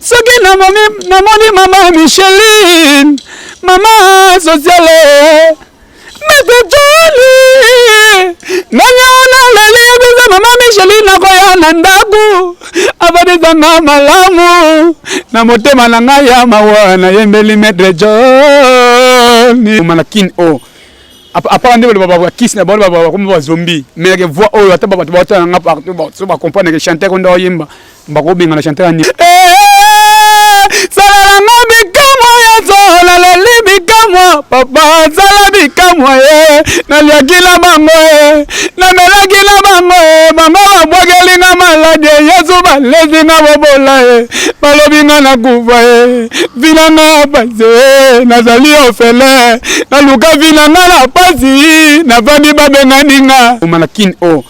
Soki namoni mama Micheline, mama sociale, Maître Johnny, ndenge naleli yebisa mama Micheline nakoya na ndako afandisa malamu na motema na ngai ya mawa nayembeli Maître Johnny. Mana kin o oh. Apart nde baloba bakisi na bango bakomi bazombi, mais ke voix oyo ata bato baotala nga partout so bacomprendre ke chanteur nde oyemba, bakobengana chanteur ani. Salala nga bikamwa ya zola, leli bikamwa papa, sala bikamwa ye, naliaki na bango ye, namelaki na bango ye, bango babwakeli nga maladi, Yesu balesi nga bobola ye, balobi nga nakufa ye, vina nga pasi ye, nazali ofele, naluka vina nga na pasi, nafandi babengani nga. Omana kin o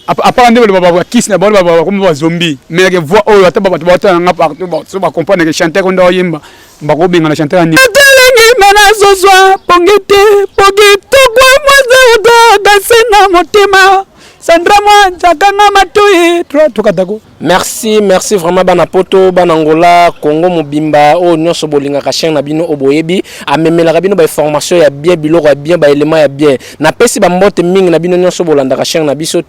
apart nde baloba bakisi na bango bakomi bazombi, mais ke voix oyo ata bato baotala nga partout so bacomprendre ke chanteur nde oyemba, bakobengana chanteur ani. Atelengi me nazozwa pongi te, pongi tokwa mwasi utaka se na motema Sandra mwanzakanga matoi tokatako. Merci, merci vraiment bana poto, bana Angola, Congo mobimba oyo nyonso bolingaka chaîne na bino oyo boyebi, amemelaka bino ba information ya bien, biloko ya bien, ba élément ya bien. Napesi ba mbote mingi na bino nyonso bolandaka chaîne na biso,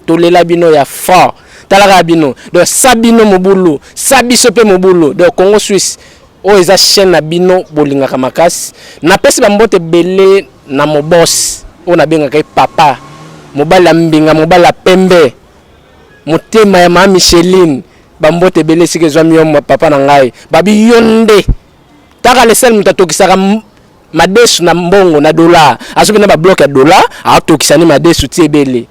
tolela bino ya fort. Talaka bino. Donc sa bino mobulu, sa biso pe mobulu. Donc Congo Suisse oyo eza chaîne na bino bolingaka makasi. Napesi ba mbote ebele na mobos oyo nabengaka ye papa, mobali ya mbinga, mobali ya pembe, motema ya mama Micheline. Bambote ebele esika ezwami yo papa na ngai, babi yo nde taka le seul moto atokisaka madesu na mbongo na dollar, azoki na babloke ya dollar, atokisa ni madesu ti ebele.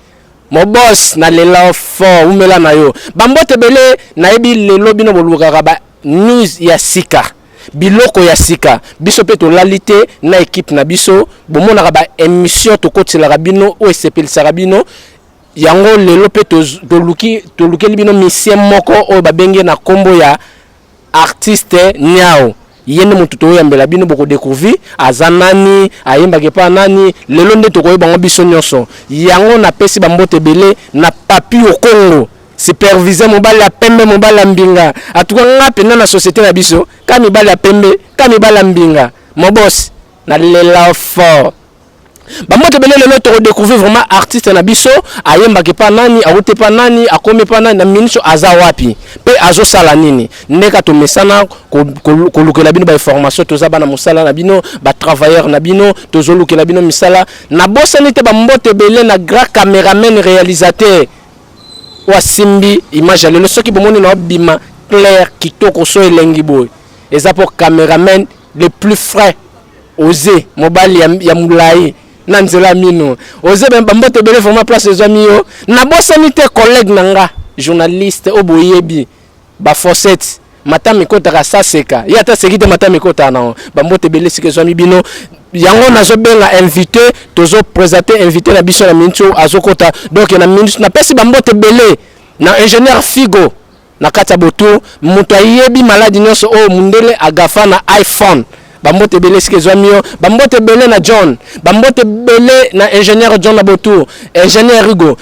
Mobos na lela fort, umela na yo. Bambote ebele, nayebi lelo bino bolukaka ba news ya sika, biloko ya sika, biso mpe tolali te na ekipe na biso. Bomonaka ba émission tokotiselaka bino oyo esepelisaka bino yango. Lelo mpe tolukeli bino mission moko oyo babengi na nkombo ya artiste Niao. Ye nde motu toyambela bino, bokodécouvrir aza nani, ayembaka epa nani. Lelo nde tokoyeba yango biso nyonso. Yango napesi bambote ebele na Papi Okongo, superviseur, mobali ya pembe, mobali ya mbinga. Atuka nga mpenza na société na biso ka mibali ya pembe, ka mibali ya mbinga. Mobos nalela fort, bambote ebele. Lelo tokodécouvrir vraiment artiste na biso, ayembaka epa nani, awuti epa nani, akomi epa nani, na minso aza wapi mpe azosala nini. Ndeka tomesana kolukela bino bainformation, toza bana mosala na bino, batravailleur na bino, tozolukela bino misala. Nabosani te bambote ebele na grand caméraman réalisateur oyo asimbi image ya lelo. Soki bomoni na obima clair, kitoko, so elengi boye, eza mpo caméraman le plus frais, oze mobali ya molai na nzela ya mino, oze. Bambote ebele vraiment place ezwami yo. Nabosani te collègue na nga journaliste oyo boyebi, bafossette matama ekotaka saseka ye, ata seki te, matama ekotaka nango. Bambote ebele esika ezwami bino. Yango nazobenga invité, tozoprésente invité na biso na minute oyo azokota. Donc na minute napesi bambote ebele na ingénieur Figo na kati ya botour, moto ayebi maladi nyonso oyo mundele agafa na iPhone. Bambote ebele esika ezwami yo. Bambote ebele na John, bambote ebele na ingénieur John na botour, ingénieur Rigo.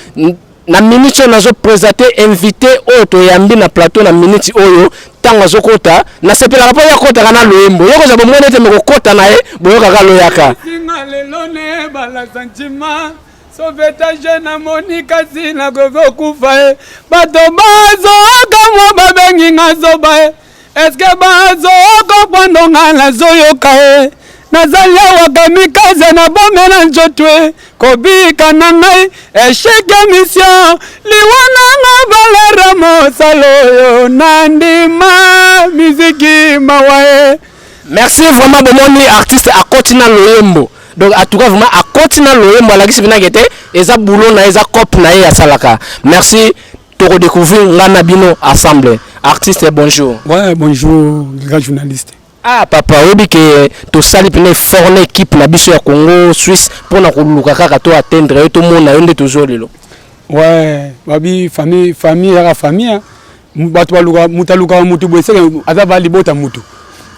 Na minute oyo nazoprésente invité oyo toyambi na plateau, na minute oyo ntango azokota, nasepelaka mpo ye akotaka na loyembo. Yo kozwa bomoni ete mekokota na ye, boyokaka loyaka. Singa lelo ne bala sentiment sauvetage, namoni kasi nakoki okufa ye. Bato bazokamwa, babengi nga zoba ye, eske bazokokwando nga nazoyoka ye? Nazali awa kamikaze, nabomela nzoto e, kobika na ngai échec ya mission, liwa nanga valera mosala oyo nandima miziki mawa ye. Merci vraiment. Bomoni artiste akoti na loyembo. Donc en tout cas vraiment akoti na loyembo, alakisi mpena te eza boulot na ye, eza cope na ye asalaka. Merci, tokodécouvrir nga na bino ensemble. Artiste, bonjour. Ouais, bonjour grand journaliste. Ah papa, oyebi ke tosali mpena effort na équipe na biso ya Congo Suisse mpona koluka kaka to atteindre yo, tomona yo, nde tozwa lelo. Ouais, babi famille, famille yaka famille, hein. Bato baluka moto, alukaka motu boye, seke aza balibota motu.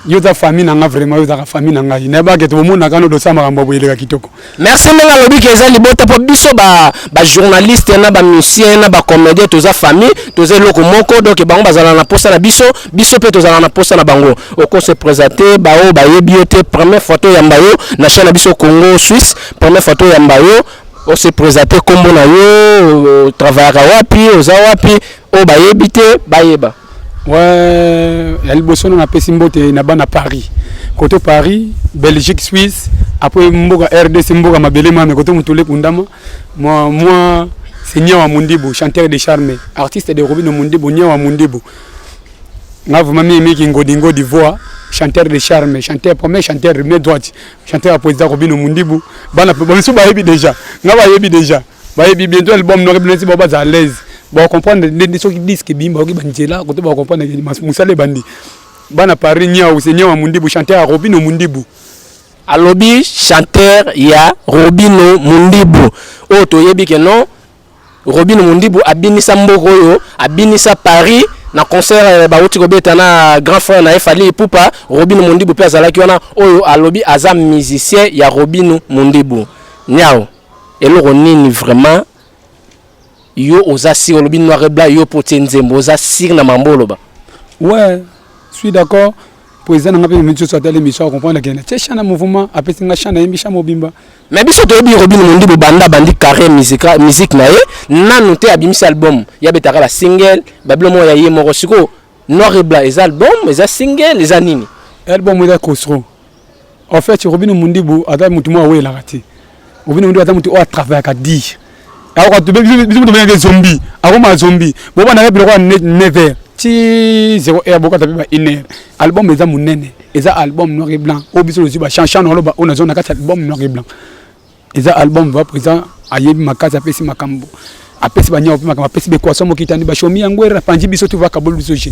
Yo oza famille na nga vraiment, yo ozalaka famille na ngai. Nayebaka ete bomonaka no dosala makambo ya boye eleka kitoko. Merci ndenge alobi ke eza libota mpo biso ba ba journaliste na ba musicien na ba comédien toza famille, toza eloko moko, donc bango bazala na posa na biso, biso mpe tozala na posa na bango. Oko se présenter baoyo bayebi yo te, première fois toyamba yo na chaîne na biso Congo Suisse, première fois toyamba yo, o se présenter, kombo na yo, travaillaka wapi, oza wapi, oyo bayebi te bayeba. Ouais, ya liboso na napesi mbote na bana Paris, koto Paris, Belgique, Suisse, après mboka RDC, mboka mabele mame, koto mutule kundama. Moi, c'est Nyawa Mundibu, chanteur de charme, artiste de Robino Mundibu. Nyawa Mundibu nga vraiment mingi ngodi ngodi voix, chanteur de charme, chanteur, premier chanteur, main droite, chanteur ya président Robino Mundibu. Bana bamisu bayebi déjà nga, bayebi déjà, bayebi. Bientôt album noir bino bao baza à l'aise, bacomprendre ndenge soki disque ebimi, bakoki banzela koto, bacomprendre mosala ebandi. Bana Paris, Niao, c'est Niao Mundibu, chanteur ya Robino Mundibu. Alobi chanteur ya Robino Mundibu, oyo toyebi ke non, Robino Mundibu abinisa mboka oyo, abinisa Paris na concert bauti kobeta na grand frère na ye Fally Ipupa. Robino Mundibu mpe azalaki wana. Oyo alobi aza musicien ya Robino Mundibu. Niao, eloko nini vraiment yo oza sûr? Olobi noir et blanc, yo mpo tie nzembo, oza sûr na mambo oloba? Ouais, suis d'accord. Président nanga mpe misusu atali émission, acomprendre ke natie chant na mouvement, apesi nga chant, nayembi chant mobimba. Mais biso toyebi Robino Mundibu, banda bandi carrière musique na ye, nanu te abimisi album, ye abetaka basingle, babilo moko ya ye moko. Sikoyo noir et blanc eza album, eza single, eza nini? Album eza costro. En fait, Robino Mundibu aza motu moko awelaka te. Robino Mundibu aza motu oyo atravaillaka dire. Biso moto obengaki zombi, akoma zombi. Bobandaka biloko ya 9 heures ti 0 heure, bokata mpe ba 1 heure. Album eza monene, eza album noir et blanc oyo biso tozwi bachanson oloba oyo nazo na kati ya album noir et blanc. Eza album va président ayebi makasi, apesi makambo, apesi banyawo mpe makambo, apesi bekwasa mokitani bashomi yango era panzi biso tu vakaboli biso je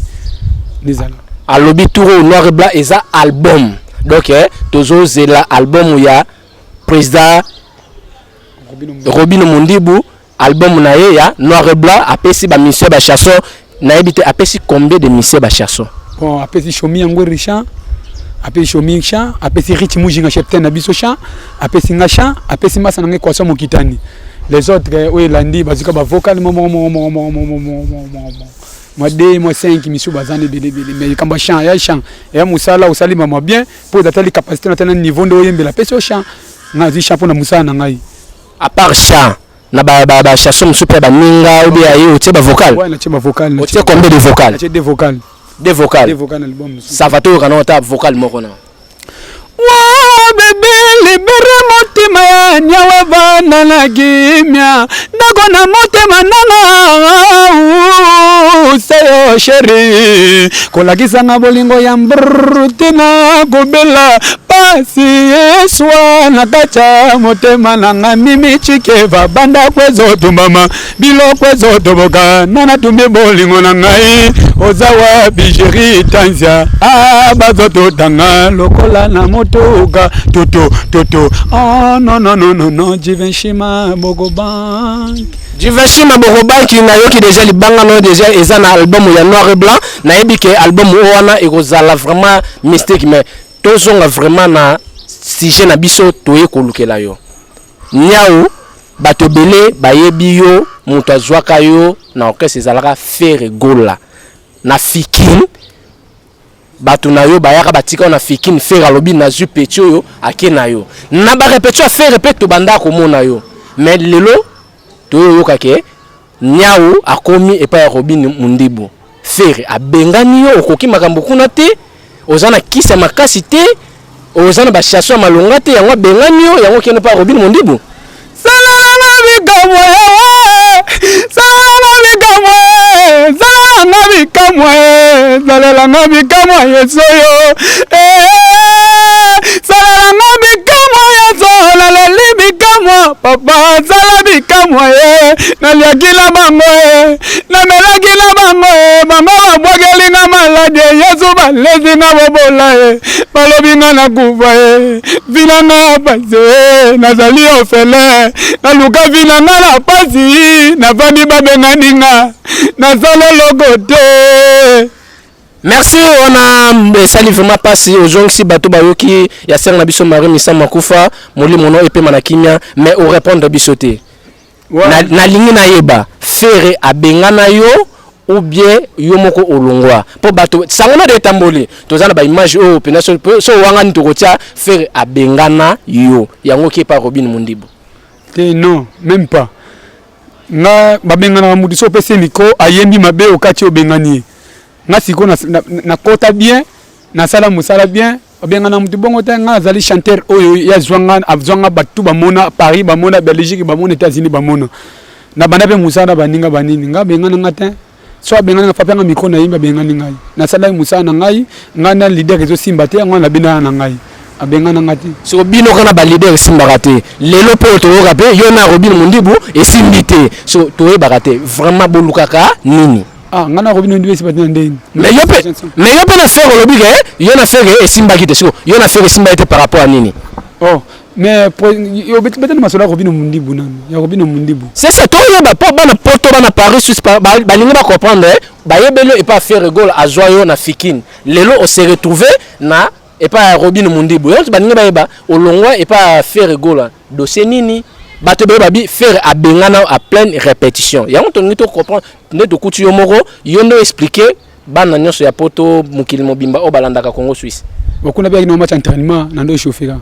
nezala. Alobi tour oyo noir et blanc eza album, donc tozozela album ya président Robino Mundibu, album na ye ya noir et blanc. Apesi bamusicien bachanson, nayebi te apesi combien de musicien bachanson. Bon, apesi Shomi yango Richard, apesi Shomi chant, apesi Rich Mujinga, cheptain na biso, chant, apesi nga chant, apesi masa na ngai Kwasa Mokitani. Les autres oyo elandi bazwika bavocal moko moko moko moko moko moko moko moko, mwa 2, mwa 5, misu baza na ebele ebele. Mais likambo ya chant, ya chant ya mosala osali mama bien mpo ozatali capacité na tala niveau nde oyembela, apesi yo chant. Nga azwi chant mpo na mosala na ngai. À part chant na bachanson mosusu mpe ya baninga ou bien ya ye, otie bavocal? Ouais, natie bavocal. Otie combien de vocal? Natie deux vocal. Deux vocal? Deux vocal na album mosusu. Ça va, toyoka na ata vocal moko na. Wa bebe, libere motema ya nyawa, vanda na kimia, ndako na motema nanga seyo chéri, kolakisanga bolingo ya mbrr tina kobela pasi eswa na kati ya motema nanga. Mimi chikeva, bandako ezotumbama, biloko ezotoboka, nana tumbi bolingo na ngai. Oza wapi chéri Tanzia? Ah, bazototanga lokola na motuka toto toto. Oh, non, non, non, non, non, Givenchy Maboko Bank. Givenchy Maboko Banki, nayoki déjà libanga no déjà eza na album ya noir et blanc. Nayebi ke album oyo wana ekozala vraiment mystique. Mais tozonga vraiment na sujet na biso toye kolukela yo. Niau, bato ebele bayebi yo, moto azwaka yo na orchestre ezalaka Ferre Gola na Fikin. Bato na yo bayaka, batika yo na Fikin. Ferre alobi nazwi petit oyo, ake na yo na barépétition ya Ferre mpe tobanda komona yo. Mais lelo toyoyoka ke Niau akomi epai ya Robin Mundibu. Ferre abengani yo, okoki makambo kuna te, oza na kisi ya makasi te, oza na bachanson ya malonga te, yango abengani yo, yango okende epai ya Robin Mundibu. Salalanga bikamwa yawe, salalanga bikamwa, salalanga bikamwa, salalanga bikamwa Yesu oyo, salalanga bikamwa Yesu, naleli bikamwa papa, sala bikamwa ye. Naliaki na bango e, namelaki na bango e, bango babwakeli nga maladi e, Yesu balesi nga bobola e, balobi nga nakufa e, vina nga pasi e, nazali ofele, naluka vina nga na pasi, nafandi babengani nga, nasala eloko te. Merci wana esali vraiment pasi ozongisi bato bayoki ya sœur na biso Marie Misamu akufa molimo no epema na kimia mais o répondre biso te. Nalingi nayeba Ferre abengana yo ou bien yo moko olongwa po bato sango na de etamboli toza na ba image oyo pena so so wangani tokotia Ferre abengana yo yango ki epa Robin Mundibu. Te non même pas nga babenganaka mutu so opesi ye micro ayembi mabe okati obengani ye nga sikoyo nakota bien nasala mosala bien babengana mutu bongo te nga azali chanteur oyo ye azwa nga azwa nga bato bamona Paris bamona Belgique bamona États-Unis bamona na banda mpe mosala na baninga banini nga abengana nga te so abengani nga fape nga micro na yembi abengani ngai nasalaki mosala na ngai ngai na leader ezosimba te yango nabendana na ngai abengana nga te. Siko bino kaka ba leader esimbaka te lelo pe oyo toyoka pe yo na Robin Mundibu esimbi te so toyebaka te vraiment bolukaka nini? Ah nga na Robin Mundibu esimba te na ndenge mais yo pe mais yo pe na Ferre olobi ke yo na Ferre esimbaki te siko yo na Ferre esimbaki te par rapport à nini? Oh mais yo beta na masolo ya Robin Mundibu nanu ya Robin Mundibu. C'est ça toyeba po bana poto bana Paris Suisse balingi ba comprendre bayebeli yo epa Ferre Gola azwa yo na Fikin lelo o se retrouver na epa ya Robin Mundibu yango baninga bayeba olongwa epa ya Ferre Gola dossier nini bato ebele babi Ferre abengana à pleine répétition yango tolingi to comprendre nde tokuti yo moko yo nde expliquer bana nyonso ya poto mokili mobimba oyo balandaka Congo Suisse. Okuna biyaki na match entraînement na ndo chauffer ka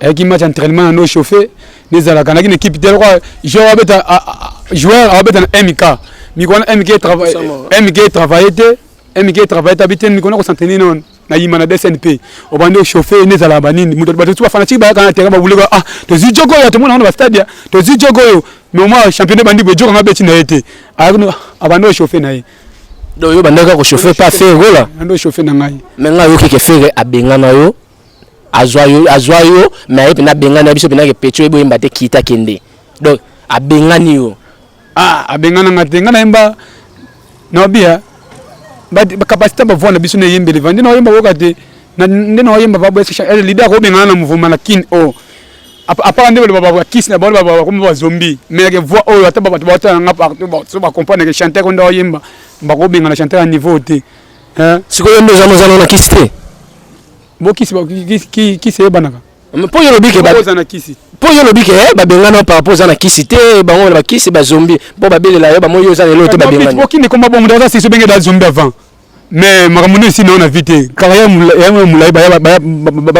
ayaki match entraînement na ndo chauffer nezalaka naki na équipe te lokola joueur abeta joueur abeta na MK mikolo wana MK travaille MK travaille te MK travaille te abi te mikolo na ko s'entraîner non na yima na DSNP obandi ochauffe nde ezalaka banini moto bato tu bafanatike bayaka na terrain babuleka ah tozwi jogo oyo tomona yango na bastade tozwi jogo oyo mais omoi championnat ebandi boye jogo yango abeti na ye te abandi ochauffe na ye. Donc yo bandaka ko chauffer pas Ferre Gola? Nando chauffer na ngai. Mais ngai oyoki ke Ferre abengana yo azwa yo azwa yo mais aye pena abengana biso pena ke petit oyebi oyemba te kita kende. Donc abengani yo. Ah abengana nga te nga nayemba na bia ba capacité ba voix na biso na yembele vandi na oyemba woka te na nde na oyemba ba boye eh, leader ko bengana na mouvement na kin oh apart nde baloba ba kisi na bango ba bakoma ba zombie mais ke voix oyo ata bato baotala nga partout so ba comprendre ke chanteur ko nde oyemba bakobengana chanteur ya niveau te hein sikoyo nde oza na kisi te bo kisi kisi eyebanaka Mpo yo olobi ke ba oza na kisi. Mpo yo olobi ke eh, babengana par rapport oza na kisi te, bango na bakisi ba zombie mpo babelela yo bamoi yo oza na eloko te babengani. Okende koma bongo oza sisi obenge da zombie avant. Mais makambo nde esili nao na vie te. Carrière ya molayi baya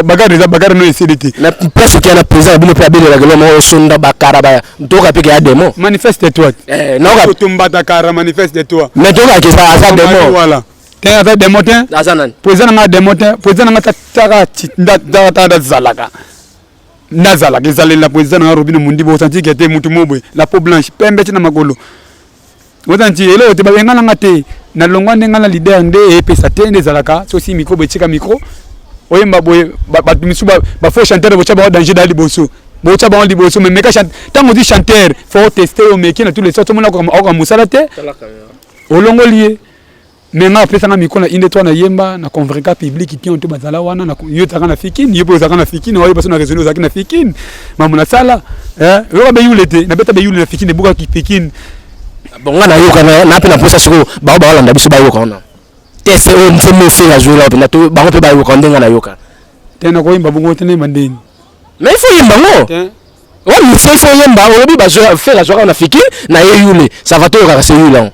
bagarre eza bagarre no esili te. Mais place okia na président na bino mpe abelelaka eloko moko osonda bakara baya ntoka mpe ke ya démon. Manifeste toi. Eh, naoka tombata kara manifeste toi. Mais toka ke aza démon. Voilà. Te aza démon te. Aza nani? Président na nga démon te. Président na nga taka tata nazalaka. Nazalaka ezaleli na président na nga Robino Mundibu osanti ke te mutu mobwe la peau blanche pembe ti na makolo. Osanti eloko te babenga na nga te. Nalongwa nde nga na leader nde epesa te nde ezalaka soki micro boye tika micro oyemba boye bato misusu ba faux chanteur botya bango danger da liboso botya bango liboso mais meka ntango ozwi chanteur faut tester yo meki na tous les sortes omona akoka mosala te olongoli ye Mais nga apesa nga micro na inde toi na yemba na convainca public tion to bazala wana na yo ozalaka na fikin yo pe ozalaka na fikin oyo baso na raisonner ozalaki na fikin mamu na sala eh yoka be yule te na beta be yule na fikin ebuka ki fikin. Bon nga nayoka na na pe na posa sikoyo bango baolanda biso bayoka wana tese oyo nzembo ofela azwela wapi na to bango pe bayoka ndenge nga nayoka te nakoyemba bongo te nayemba ndeni mais il faut yemba ngo te Oyo musicien il faut oyemba olobi bazwa Ferre azwaka na fikir na ye yule ça va toyokaka se yule yango.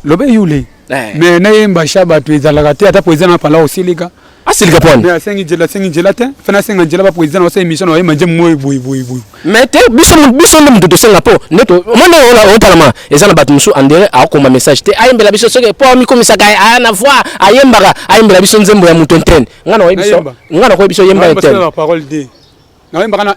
Lobe yule eh. Mais nayemba sha bato ezalaka te ata président na pala osilika asilika pwani mais asengi nzela asengi nzela te fana asenga nzela ba président na osala émission na oyemba nzembo moyo boye boye boye mais te biso biso nde moto tosenga po nde to omoni oyo otalama eza na bato mosusu andere akoma message te ayembela biso soki po amikomisaka aya na voix ayembaka ayembela biso nzembo ya moto ntene nga na oyebi biso nga na koyebi biso yemba ntene parole te Nayembaka na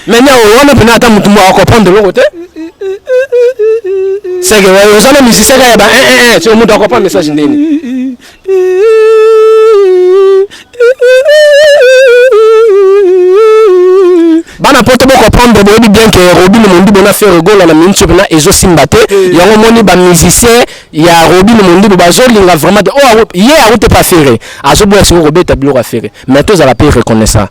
Mais na wana pena ata mutu moko comprendre eloko te. C'est que oza na musicien kaka ba eh eh eh mutu akomprendre message ndeni. Bana poto bo comprendre boyebi bien que Robino Mundibu na Ferre Gola na minute oyo pena ezo simba te yango omoni ba musiciens ya Robino Mundibu bazolinga vraiment te oyo ye awute pa Ferre azoboya sikoyo kobeta biloko ya Ferre mais tozala pe reconnaissant.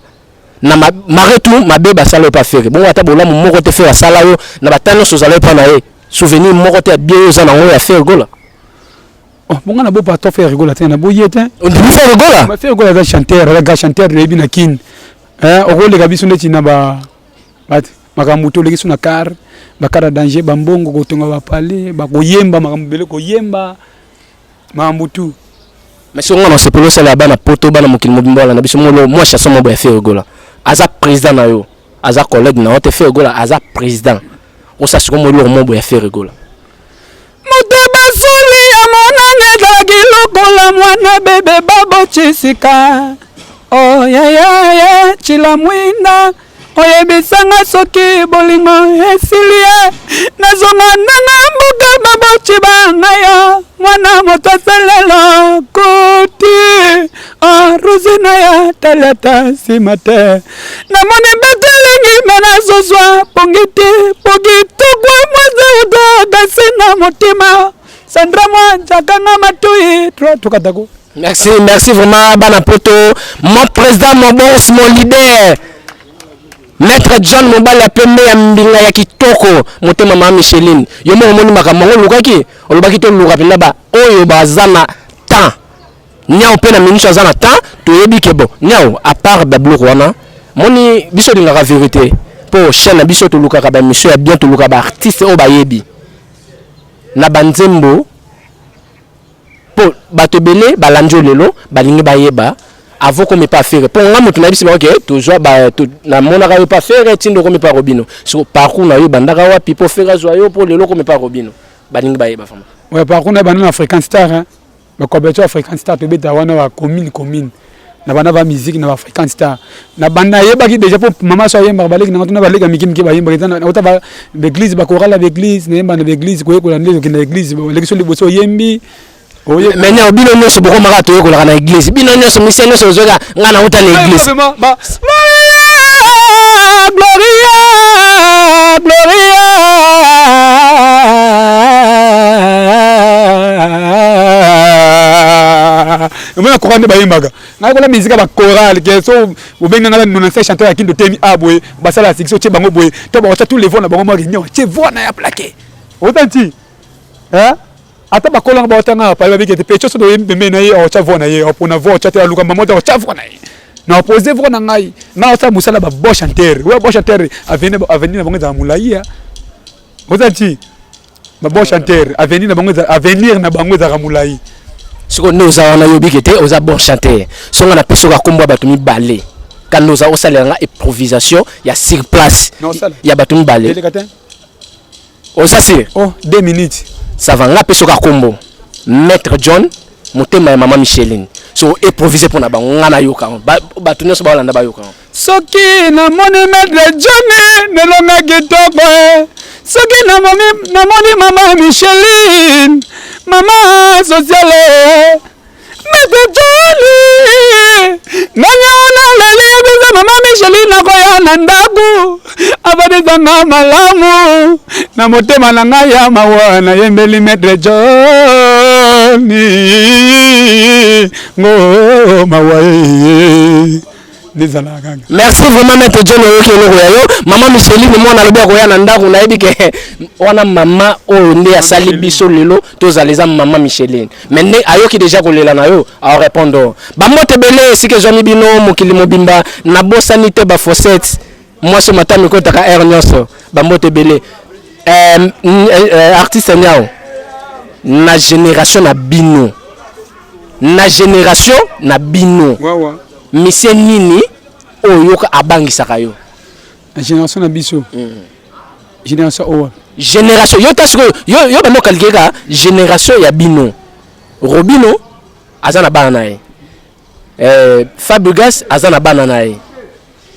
Na mare tout mabe basala yo pa Ferre. Bongo ata bolamu moko te Ferre asala yo na ba temps nyonso ozala yo pa na ye. Souvenir moko te ya bien oyo oza nango ya Ferre Gola. Oh, bonga na bo patron Ferre Gola te na boye te. Ondimi Ferre Gola? Ma Ferre Gola aza chanteur, aza grand chanteur toyebi na Kin. Eh, okoleka biso ndeti na ba makambo toleki biso na car, ba car ya danger, ba mbongo kotonga ba palais, ba koyemba makambo ebele koyemba makambo tout. Mais soki nga na osepeli osala bana poto bana mokili mobimba balanda biso molo mwa chanson moko ya Ferre Gola. Aza président na yo, aza collègue na yo te Ferre Gola aza président. Osala sikoyo mwa eloko moko boye ya Ferre Gola. Motema soli ya monana ezalaki lokola mwana bebe baboti sika. Oh yaya ye chila mwinda oyebisanga soki bolingo esili ye nazonga nanga mboka baboti banga yo mwana moto asalelo kuti oh, rosina ya talata nsima te namoni mbeto elengi me nazozwa pongi te po kitoko mwasi uta kasi na motema sandra mwanza kanga matoi tokatako. Merci, merci vraiment bana poto, mon président, mon boss, mon leader. Maître John mobali ya pembe ya mbinga ya kitoko motema mama Micheline yo moko omoni makambo yango olukaki olobaki toluka mpenza ba oyo baza na temps Niao pe na minute aza na temps toyebi ke bon Niao à part ba biloko wana moni biso olingaka verite po chaîne na biso tolukaka ba émission ya bien tolukaka ba artiste oyo bayebi na ba nzembo po bato ebele balandi yo lelo balingi bayeba avant komi pa Ferre po nga moto nayebisi bango ke tozwa ba to, namonaka yo pa Ferre tindo komi pa Robino so parcours na yo ebandaka wapi po Ferre azwa yo po lelo komi pa Robino balingi bayeba vraiment. Ouais, parcours na ebanda na African Star hein. Ba coberture African Star tobeta wana ba commune commune na banda ba musique na ba African Star na banda nayebaki déjà po mama so ayembaka baleki na nga tuna baleki ya mike mike bayembaka eza na ota ba église ba chorale ya ba église nayemba na ba église koyekola nde okende na église baleki so liboso oyembi. Mais nyao bino nyonso bokomaka toyekolaka na église bino nyonso misia nyonso ozwaka nga na uta na église. Gloria, Gloria. Omona chorale nde bayembaka. Ngai kola musique ba chorale ke so obenga nga 95 chanteur ya Kindo temi a boye basala succès otie bango boye to ba tous les voix na bango mwa réunion tie voix na ya plaqué. Otanti? Hein? Ata bakolo nga baotanga na pale babiki ete pecho soki oyembi pembeni na ye aotya voix na ye opona voix otya te aluka mama te otya voix na ye na opose voix na ngai ngai osala mosala ba bon chanteur oyo bon chanteur avenir avenir na bango ezala molai ya oza ti ba bon chanteur avenir na bango avenir na bango ezalaka molai. Sikoyo nde oza wana yo obiki te oza bon chanteur so nga napesi oka kombo ya bato mibale kanda oza osalela nga improvisation ya sur place ya bato mibale. Oza sur? Oh, 2 minutes. Ça va, nga peso ka kombo. Maître John, motema ya maman Micheline. So improviser pona bango nga na yoka. Ba bato nyonso ba landa ba yoka. Soki namoni Maître John nelonga kitoko eh. Soki namoni namoni mama Micheline, mama sociale. Maître Johnny nani naleli yebisa mama Micheline nakoya na ndako avandisa nga malamu na motema na ngai ya mawa nayembeli Maître Johnny ngo mawa ye nde ezalaka kaka. Merci vraiment Maître John oyoki eloko ya yo mama Micheline mwana alobi akoya na ndako nayebi ke wana mama oyo nde asali biso lelo tozala eza mama Micheline mais nde ayoki deja kolela na yo a répondre bambote ebele esika ezwami bino mokili mobimba nabosani te ba fossettes mwasi matami ekotaka heure nyonso bambote ebele euh, euh, artiste niao na génération na bino na génération na bino monsieur nini oyo yoka abangisaka yo na génération na biso génération oyo génération yo ta sikoyo yo yo bando kalike ka génération ya bino Robino aza na bana na ye eh, Fabregas aza na bana na ye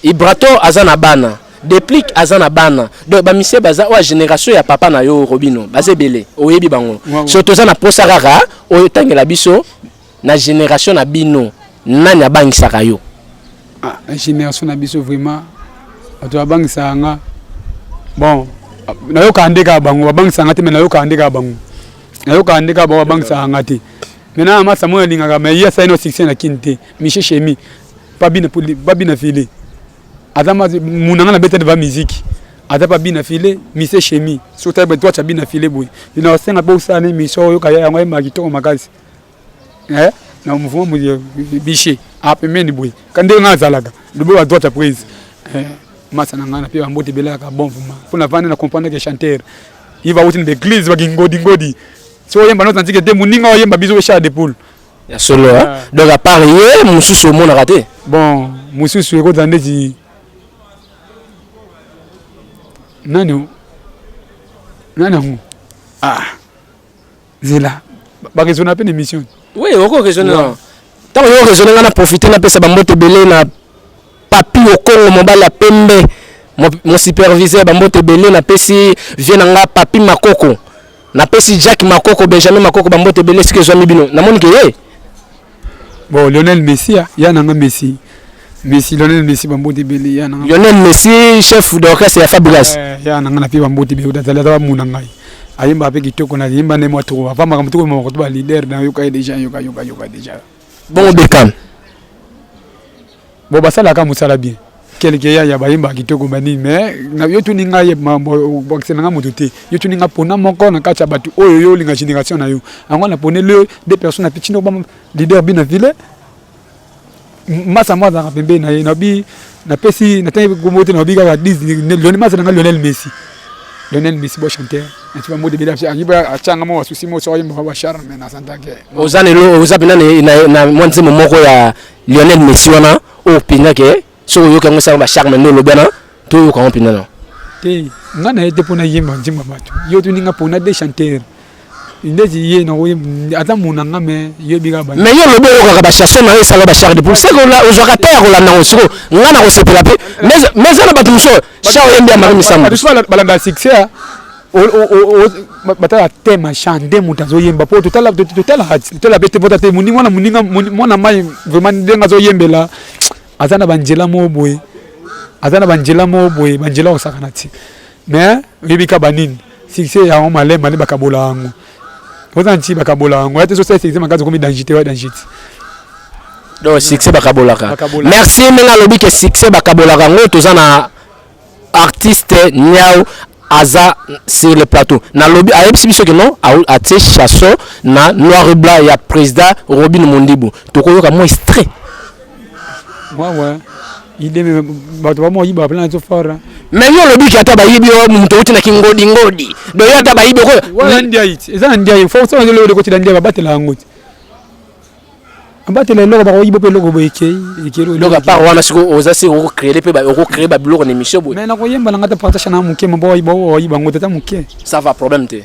Ibrator aza na bana Deplick aza na bana donc ba misie baza oyo génération ya papa na yo Robino baza ebele oyebi bango so toza na posa kaka oyo otangela biso na génération na bino nani abangisaka yo. Ah, na génération na biso vraiment bato babangisaka nga bon nayokaka nde kaka bango babangisaka nga te mais nayokaka nde kaka bango nayokaka nde kaka bango babangisaka nga te maintenant masa moyo alingaka mais ye asali no succès na kini te Michel Chemi babina babina fili. Aza munanga na beta de ba musique. Aza pa bina file, mise chemie. So ta ba droite bina file boye. Ina osenga bo sala ne mission oyo kaya yango ayemba kitoko makasi. Eh, na mouvement biche. A pembeni boye. Ka ndenge nga azalaka. Lobo ba droite prise. Eh, masa na nga na pe ba mbote belaka bon vraiment. Pona vanda na comprendre que chanteur. Il va wuti na église ba ngodi ngodi. So oyemba no tantike te muninga oyemba biso chair de poule. Ya solo hein? Ah. Donc à part ye mosusu omonaka te. Bon, mosusu ekozala ndeti nani nani yango ah zela baraisonna mpe na émission. Oui, oko raisonne ntango yo raisonne nga na profite napesa bambote ebele na Papi Okongo mobali ya pembe mon superviseur bambote ebele napesi vie na nga Papi Makoko napesi Jack Makoko Benjamin Makoko bambote ebele esika ezwami bino namoni ke ye bon Lionel Messi ya na nga Messi Messi Lionel Messi bambote ebele ya na nga Lionel Messi chef d'orchestre ya Fabregas eh, ya na nga na pe bambote ebele azali aza bamuna ngai ayemba pe kitoko na yemba nde mwa trop avant makambo toko moko to ba leader na yoka ye déjà yoka yoka yoka déjà bongo Beckham Bon basalaka mosala bien quelque yaya bayembaka kitoko banini mais yo tuni ngai bakisa na ngai moto te yo tuni ngai pona moko na kati ya bato oyo yo olinga génération na yo yango na pone le deux personnes na pitino ba leader bina vile masa mwa azalaka pembeni na ye nabi napesi natangi kombo te nabi kaka 10 masa na ngai Lionel Messi Lionel Messi bo chanteur nati ba mode bela atyanga mwa basusi mo soki ayembaka ba charme na santake oza lelo oza mpena na mwa nzembo moko ya Lionel Messi wana oyo mpenza ke soki oyoki yango esala ba charme nde olobi wana toyoka yango mpenza na te nga na ye te mpo nayemba nzembo ya bato yo tuni nga mpona de chanteur ndeti ye nakoyemba ata mona nga me yebi kaka mais yo olobi oyokaka ba chanson na yo esala ba charme de poule seke ozwaka te ya kolanda yango siko nga na kosepela mpe mais eza na bato mosusu cha oyembi ya Marie Misamu balanda succès batala te machin nde moto azoyemba mpo totalaka totala pe te pota te moninga mwana moninga mwana mai vraiment ndenge azoyembela aza na banzela moko boye aza na banzela moko boye banzela kosakana ti mais oyebi ka banini succès yango malema male bakabola yango oza nti bakabola yango ya te sosala succès makasi okomi danger te wa danger ti donc succès bakabolaka merci ndenge alobi ke succès bakabolaka yango toza na Artiste niawu aza sur le plateau nalobi ayebisi biso ke non atie chanson na noir et blanc ya président Robin Mondibu tokoyoka mwa extrait ouais ouais idée mais bato ba moyiba plein to fort mais yo olobi ke ata bayibi yo moto outi na kingodi ngodi donc yo ata bayibi oko wana ndiayi eza na ndiayi fo so na lelo kotila ndiayi babatela yango abatela eloko bakoyiba mpe eloko boye ekei ekei donc à part wana sikoyo oza se okocrele mpe okocree babiloko na émission boye mais nakoyemba na ngai te partage na moke ma baoyiba yango te ata moke ça va problème te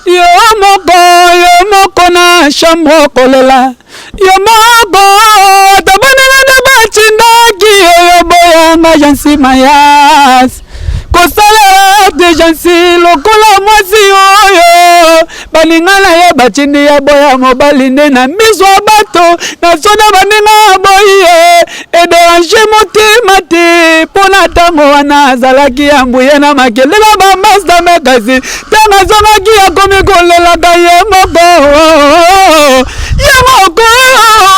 yo moko yo moko na chambre okolela yo moko toboninga nde batindaki yo yo boyanga jansi mayas kosalela te jansi lokola mwasi oyo Baninga na ye batindi ye boya mobali nde na miso ya bato na sona baninga aboyi ye ederange motema te mpo na ntango wana azalaki ambuye na makelele bamasta me kasi ntango azongaki akomi kolelaka ye moko ye moko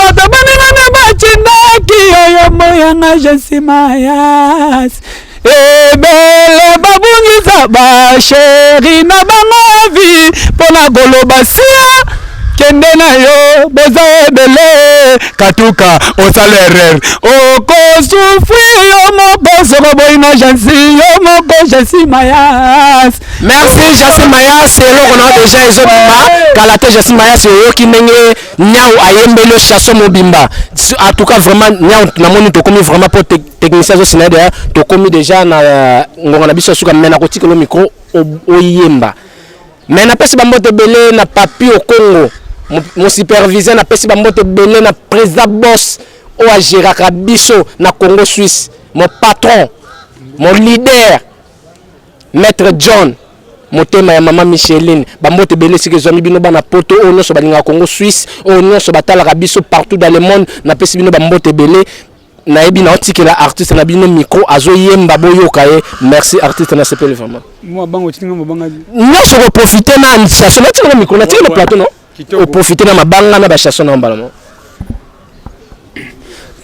ata baninga nde batindaki oyo moyanga jesimayas Ebele babungisa ba sheri na bango ya vie mpo na koloba sia kende na yo boza ebele katuka osala erreur okosufri yo moko soko boyi na jansi yo moko jansi mayas merci jansi mayas eloko na yo deja ezobima kala te jansi mayas oyoki ndenge niau ayembeli yo chanson mobimba en tout cas vraiment niau namoni tokomi vraiment po Technicien azo signaler deja tokomi deja na euh, ngonga na biso ya suka mais nakotikela micro oyemba mais napesi bambote ebele na papi okongo mon superviseur napesi bambote ebele na président boss oyo agéraka biso na congo suisse mon patron mon leader maître john motema ya mama micheline bambote ebele esika ezwami bino bana poto oyo nyonso balingaka congo suisse oyo nyonso batalaka biso partout dans le monde napesi bino bambote ebele Nayebi na otikela artiste na bino micro azoyemba boyoka ye merci artiste na sepeli vraiment. Moi bango tinga mabanga. Nyonso ko profiter na chanson na tikela micro na tikela plateau non. O profiter na mabanga na ba chanson na mbala mo.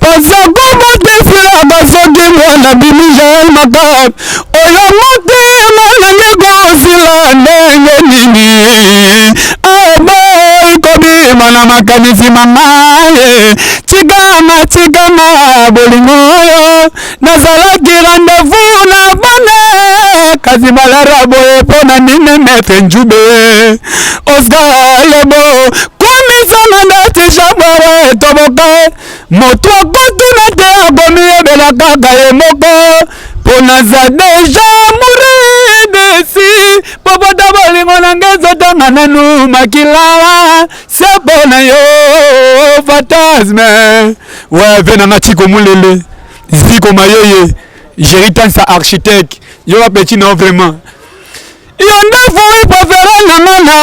Pasako botesilaka soki mwana bimi Jael Makab oyo motema nange kosila ndenge nini aboyi kobima na makanisi mamaye tikanga tikanga bolingo oyo nazalaki rendez-vous na bane kasi balara boye mpo na nini maître Njube Oscar Lebo komisana ndeti jabware toboka moto akotuna te akomiyebela kaka ye moko mpo naza deja amoureux desi popota bolingo na ngai ezotanga nanu makila se mpo na yo fantasme we ve nanga chiko mulele ziko mayeye Jerry Tansa architecte yo bapeti na yo vraiment yo nde fruit préféré na nga na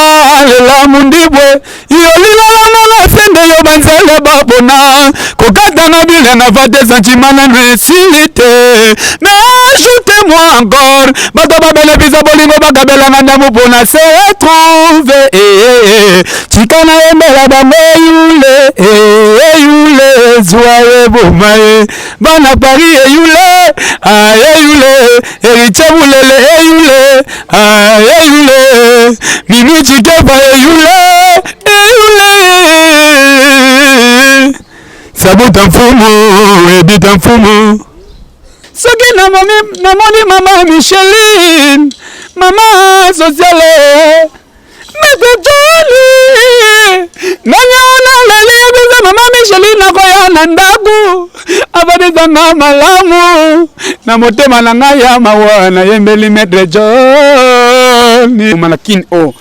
lela mundibwe yo lilala nga na sende yo banzela bapona kokatanga bilenga va te sentiment nanu esili te mais ajoute moi encore bato babelebisa bolingo bakabelanga ndambu mpona se retrouve tika nayembela bango eyule eyule zwa ye boma ye bana Paris eyule eyule Héritier Mulele eyule eyule Mimi Chikepa eyule eyule Sabuta mfumu Edita mfumu soki namoni mama Micheline mama sociale Maître Johnny ndenge naleli yebisa mama Micheline nakoya na ndako afandisanga malamu na motema na ngai ya mawa nayembeli Maître Johnny na kin o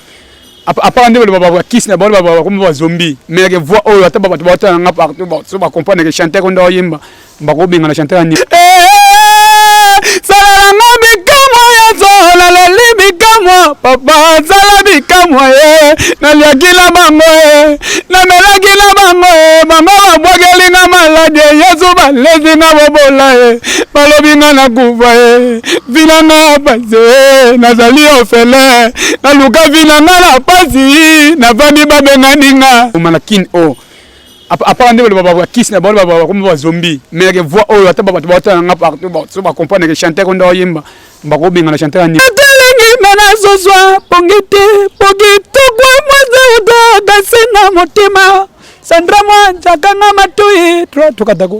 apart nde baloba bakisi na bango bakoma bazombi mais ke voix oyo ata bato baotala nga partout so bacomprendre ke chanteur nde oyemba bakobenga na chanteur ani salalanga bikamwa ya zolaleli bikamwa papa sala bikamwa ye naliaki na bango ye namelaki na bango ye bango babwakeli nga maladi yesu balesi nga bobola ye balobi nga nakufa ye vina nga pasi ye nazali ofele naluka vina nga na pasi nafandi babengani nga na kin o apart nde baloba bakisi na bango bakoma bazombi mais ke voix oyo ata bato baotala nga partout so bacomprendre ke chanteur nde oyemba bakobenga na chanteur ani atelengi me nazozwa pongi te po kitoko mwasi utaka se na motema Sandra Mwanza kanga matoi tokatako.